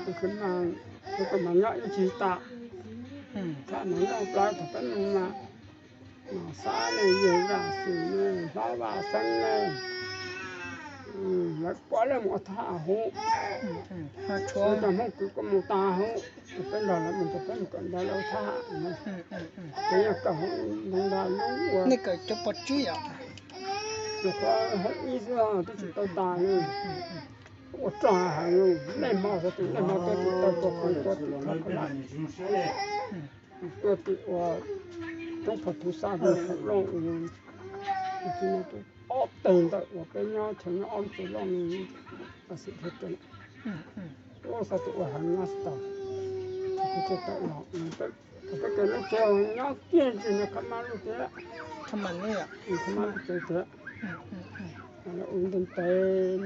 Tus khwv mas, tus kws mas nyob ib ntsis tas, thaum mas nyob plawv thaum peb mus mas, Nom Xab ne, Yawg Zam Xwm ne, Hlob Vaj Xeeb ne, lawv puav leej mus ua thab ham huv. Cov Hmoob Kwv kuj mus tag huv, ces peb nrog lawv mus, ces peb mus kawm ntawv lawv ua thab ham no. Ces yog kawm hauv ntawd lub ua, nej kawm cov pov tsib yom? Nyuam qhuav hauv ib xwb twb tsis tau tas li. Ua rog heev, nej hmo xyov tus nej hmo tuaj tim taw tua qees tua tim thab ko laj, tuaj tim ua roob Phav Phuv Xab Veej Phav Looj, ob teg ntawm uas peb nyob chaw nyob ob teg loj li, xwm dhia tes, ua xyov tus ua heev nyob tsis tau, kuv thiaj tawm los. Thaum peb kawm lub tsev nyob kiag ntsis no Khab Mab lub tsev, Khab Mab lub tsev tiag, lawv ua ntev ntev,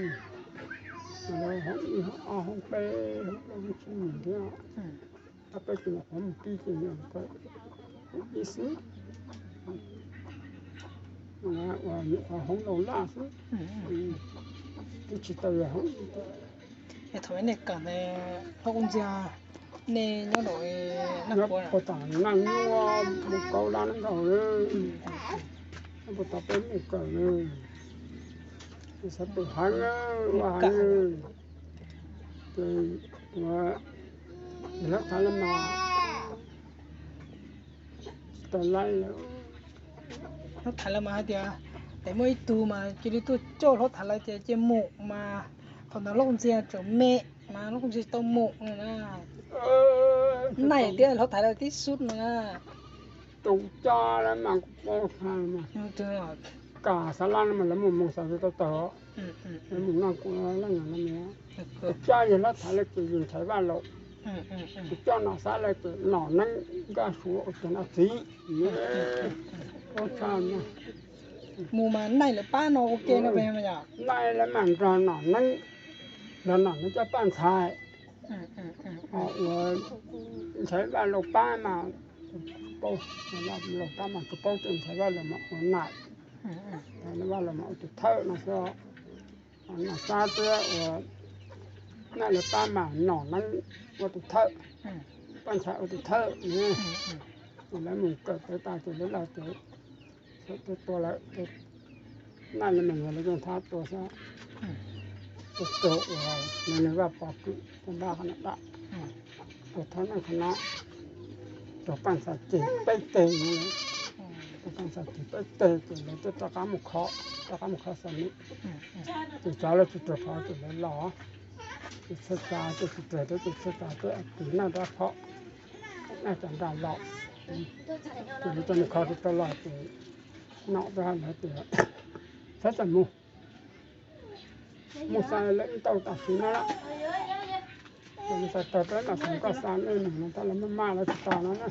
lawv hoob ib hoob ob hoob peb hoob plaub hoob tsib mus thiab. Tab peb tus nyuam qhuav mus pib ces nyuam qhuav ib xwb, uas nyuam qhuav hoob laus laj xwb, twb tsis tau yog hoob. Es thaum nej kawm ntawd Hlob Kub Ntxiag, nej nyob rau, nyob puag tom Naj Nyuj mus kaum lab nees nkaum, nyob puag tom peb mus kawm na, xav pem heev ua heev, ces ua, yawg hlob Thaiv los mas tsis tau laij lawm. Hlob Thaiv los mas hais tias, es muaj ib tug mas cia li tuaj coj hlob Thaiv lawv ces cia mus mas, qhov ntawd Hlob Kub Ntxiag tseem me mas Hlob Kub Ntxiag tsis tau mus no na. Naij tias hlob Thaiv lawv tib sub no na. Tus coj lawv mas kuv paub tshaj mas, kam xav laj no mas lawv mus mus xav tsis tau tawg, lawv mus noj kuv leej no, tus coj yawg hlob Thaiv lawv ces yawg Nchaiv Vaj Laus, tus coj Nom Xab lawv ces Nom Neeb Nkaj Suav ua tus no txiv. Paub tshaj mas. Mus mas Naij lawv pab no ua ke no, Naij lawv mas nrog Nom Neeb, nrog Nom Neeb coj paj ntxhais, ho uas Nchaiv Vaj Laus pab mas, Nchaiv Vaj Laus pab mas tsis paub tias Nchaiv Vaj Laus mas ua Naij, Nchaiv Vaj Laus mas ua tus thawj no xwb. Nom Xab thiab uas Naij lawv pab mas Nom Neeb ua tus thawj, paj ntxhais ua tus thawj. Ces lawv mus kawm tawv tas ces lawv los ces, txhua tus tuag lawm ces Naij lawv mas yog lawv yeej thab tua xwb. Tus tug uas nws nws Vaj Pov Kwm tus npab qhov no dab, tus thab neej qhov no, tus paj ntxhais ces peb teg no, tus paj ntxhais ces peb teg ces lawv twb rov qab mus kho, rov qab mus kho xav nws, ces cov lawv tsis tuag phov ces lawv los, ces txhua tsav ces tsis tuag thiab ces txhua tsav peb tis noj rab phom, noj cov nra los, ces lawv cov mus kho tsis tau los ces Nom Xab lawv tias, txhob txawm mus, mus xav lawv ib tau tam sim no lawm, mus xav tau peb mam xav koj xa nej mus no tab lawv maj maj lawv tsis tos no na,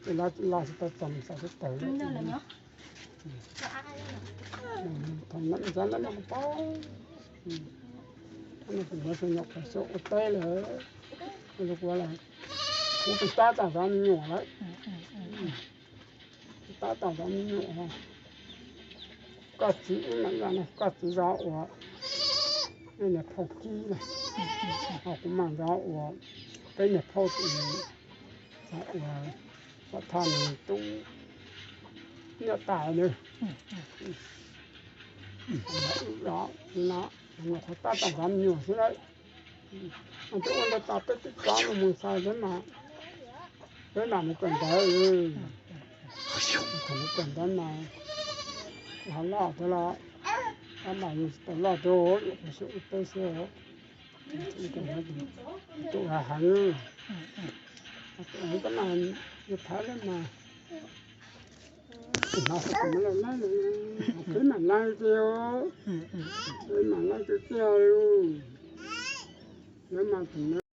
ces lawv los tsis tau txog mus xav tsis tau lawm. Thaum no ntxov no kuv paub, no kuv nyuam qhuav xub ua teb lawm, kuv ua, kuv tus tab tom zov me nyuam lawm, tus tab tom zov me nyuam, koj txiv ib mam yam no koj txiv zov ua nej niag phauj Kib na, ho kuv mam zov ua peb niag phauj tus, uas Vam Thoj nws tub niam tais nws, wb zov no, nyuam qhuav tab tom zov me nyuam xwb lawm. Twb ua ntej tas peb twb rov mus mus xav peb mam, peb mam mus kawm ntawv, thaum mus kawm ntawv mas ho loj thiab los, tab mas yus tsis tau loj thiab, yus kuv xub ua teb xwb, tus heev heev, tus heev tab mas yus thawv li mas, tus hnov xwb kuv mam laij laij, peb mam laij tiag, peb mam laij tiag tiag li, peb mas tus